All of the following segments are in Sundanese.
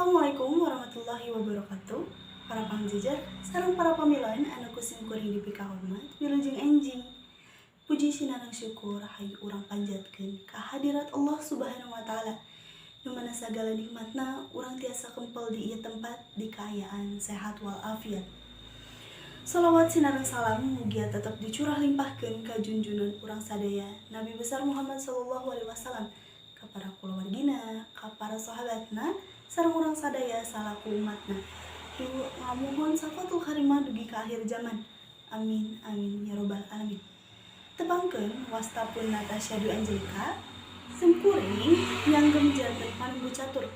Assalamualaikum warahmatullahi wabarakatuh. Para pangjejer sareng para pamilon anu ku simkuring dipikahormat, wilujeng enjing. Puji sinareng syukur hayu urang panjatkeun ka hadirat Allah Subhanahu wa Taala, nu mana sagala nikmatna urang tiasa kempel di ieu tempat di kaayaan sehat walafiat. Salawat sinareng salam mugia tetep dicurah limpahkeun ka junjunan urang sadaya, Nabi besar Muhammad sallallahu alaihi wasallam, ka para kulawargina, ka para sahabatna, sareng urang sadaya salaku umatna nu ngamohon safaatul karimah dugi ka akhir zaman. Amin amin ya robbal alamin. Tepangkeun, wasta pun Natasha Dwi Angelika, simkuring nyanggem janten panumbu catur.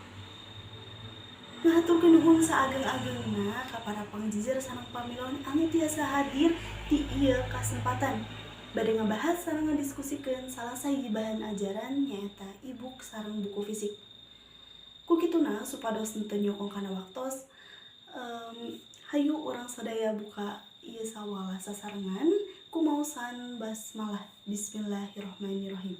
Ngahaturkeun nuhun saageng-agengna ka para pangjejer sareng pamilon anu tiasa hadir di ieu kasempatan bade ngabahas sareng ngadiskusikeun salah sahiji bahan ajaran, nyaeta e-book sareng buku fisik. Ku kituna, supados henteu nyokong kana waktos, hayu urang sadaya buka ieu sawala sasarengan ku maosan basmalah. Bismillahirrahmanirrahim.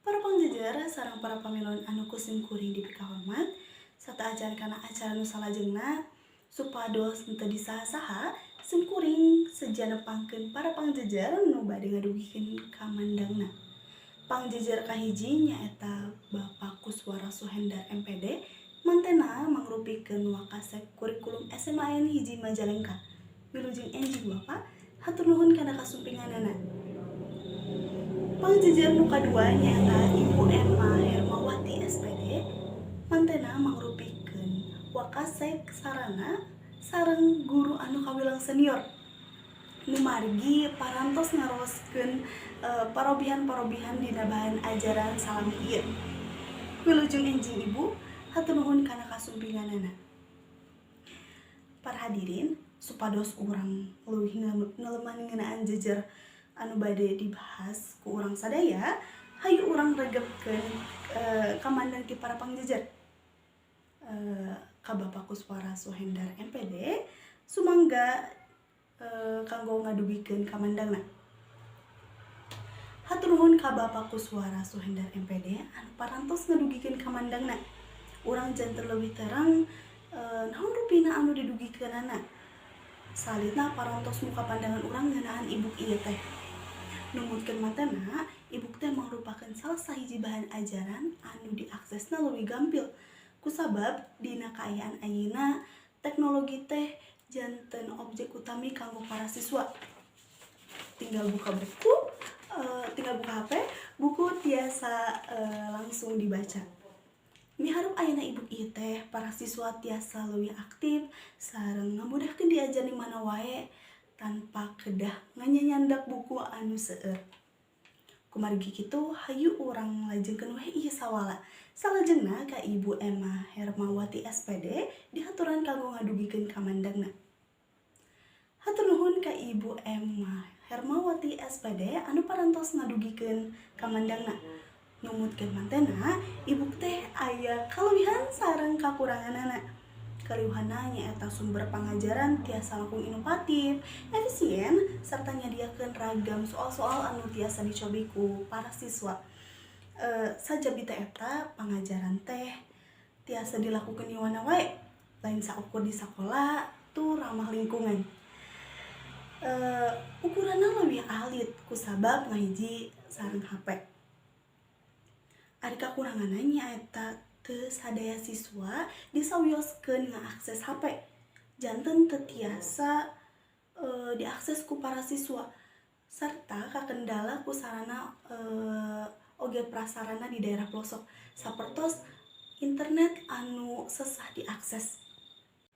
Para pangjejer sareng para pamilon anu ku simkuring dipikahormat, sateuacan kana acara nu salajengna, supados henteu disaha-saha, simkuring seja nepangkeun para pangjejer nu bade ngadugikeun kamandangna. Pangjejer kahiji nyaeta Bapak Kuswara Suhendar MPD, mantena mangrupikeun Wakasek Kurikulum SMAN 1 Majalengka. Wilujeng enjing, Bapak, hatur nuhun kana kasumpinganana. Pangjejer nu kadua nyaeta Ibu Emma Hermawati SPD, mantena mangrupikeun Wakasek Sarana sareng guru anu kawilang senior, nu margi parantos ngaroskeun parobihan-parobihan dina bahan ajaran salami ieu. Wilujeng enjing, Ibu, hatur nuhun kana kasumpinganana. Para hadirin, supados urang leuwih ngeleman ngeunaan jejer anu bade dibahas ku urang sadaya, hayu urang regepkeun kamandang ti para pangjejer. Ka Bapak Kuswara Suhendar MPD, sumangga kanggo ngadugikeun kamandangna. Hatur nuhun ka Bapak Kuswara Suhendar MPD anu parantos ngadugikeun kamandangna. Urang janten leuwih terang naon rupina anu didugikeunana. Salitna parantos muka pandangan urang ngeunaan e-book ieu teh. Numutkeun matana, e-book teh mangrupakeun salah sahiji bahan ajaran anu diaksesna leuwih gampil. Kusabab dina kaayaan ayeuna teknologi teh janten objek utami kanggo para siswa. Tinggal buka buku, tinggal buka HP, buku tiasa langsung dibaca. Miharep ayana e-book ieu teh, para siswa tiasa leuwih aktif sareng ngamudahkeun diajar di mana wae tanpa kedah nganyandak buku anu seueur. Kumargi kitu, hayu urang lajengkeun we ieu sawala. Salajengna ka Ibu Emma Hermawati SPD dihaturan kanggo ngadugikeun kamandangna. Hatur nuhun ka Ibu Emma Hermawati SPD anu parantos ngadugikeun kamandangna. Numutkeun mantena, e-book teh aya kaleuwihan sareng kakuranganana. Kaleuwihanna nyaeta sumber pangajaran tiasa langkung inovatif, efisien, serta nyadiakeun ragam soal-soal anu tiasa dicobi ku para siswa. Sajabi teh eta, pangajaran teh tiasa dilakukeun di mana wae, lain saukur di sakola, tur ramah lingkungan. Ukuranna leuwih alit kusabab ngahiji sareng HP. Ari kakuranganna nyaeta teu sadaya siswa disawioskeun ngaakses HP. Janten teu tiasa diakses ku para siswa serta kakendala ku sarana oge prasarana di daerah pelosok, sapertos internet anu sesah diakses.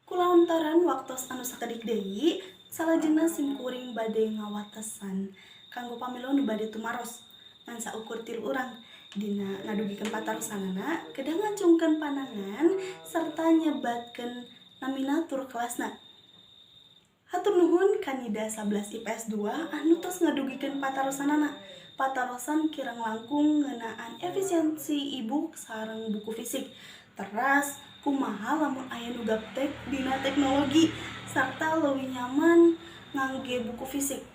Kulantaran waktos anu sakedik deui, salajengna simkuring bade ngawatesan kanggo pamilo nu bade tumaros ngan saukur tilu urang. Dina ngadugikeun patarosanana kedah ngacungkeun panangan serta nyebatkeun namina tur kelasna. Hatur nuhun ka Nida 11 IPS 2 anu tos ngadugikeun patarosanana. Patarosan kirang langkung ngeunaan efisiensi e-book sareng buku fisik. Teras kumaha lamun aya nu gaptek dina teknologi sarta leuwih nyaman ngangge buku fisik.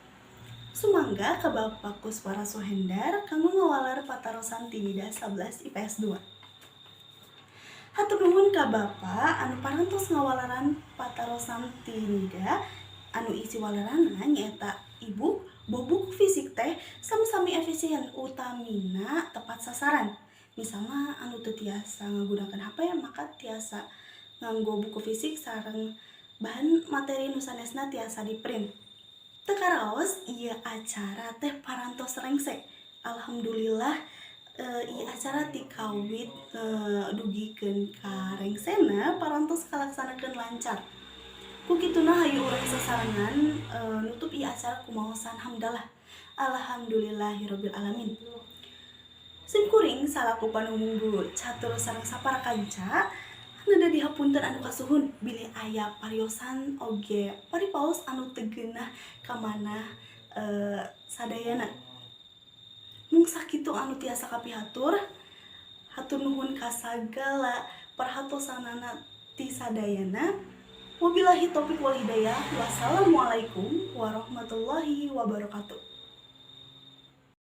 Sumangga ka Bapak Kuswara Suhendar kanggo ngawaler patarosan ti Nida 11 IPS 2. Hatur nuhun ka Bapak anu parantos ngawaleran patarosan ti Nida anu isi waleranna nyaeta e-book boh buku fisik teh sami-sami efisien, utamina tepat sasaran. Misalna anu teu tiasa ngagunakeun HP, maka tiasa nganggo buku fisik sareng bahan materi nu sanesna tiasa di print. Teu karaos ieu acara teh parantos rengse. Alhamdulillah, ieu acara ti kawit dugikeun ka rengsena parantos kalaksanakeun lancar. Ku kituna hayu urang sasarengan nutup ieu acara ku maosan hamdalah. Alhamdulillahirabbil alamin. Sim kuring salaku panumunggu catur sareng sapara kanca anu dihapunten anu kasuhun bilih aya pariosan oge paripaos anu teu geunah ka manah sadayana. Mung sakitu anu tiasa kapihatur. Hatur nuhun ka sagala perhatosanana ti sadayana. Wabillahi taufik wal hidayah. Wassalamualaikum warahmatullahi wabarakatuh.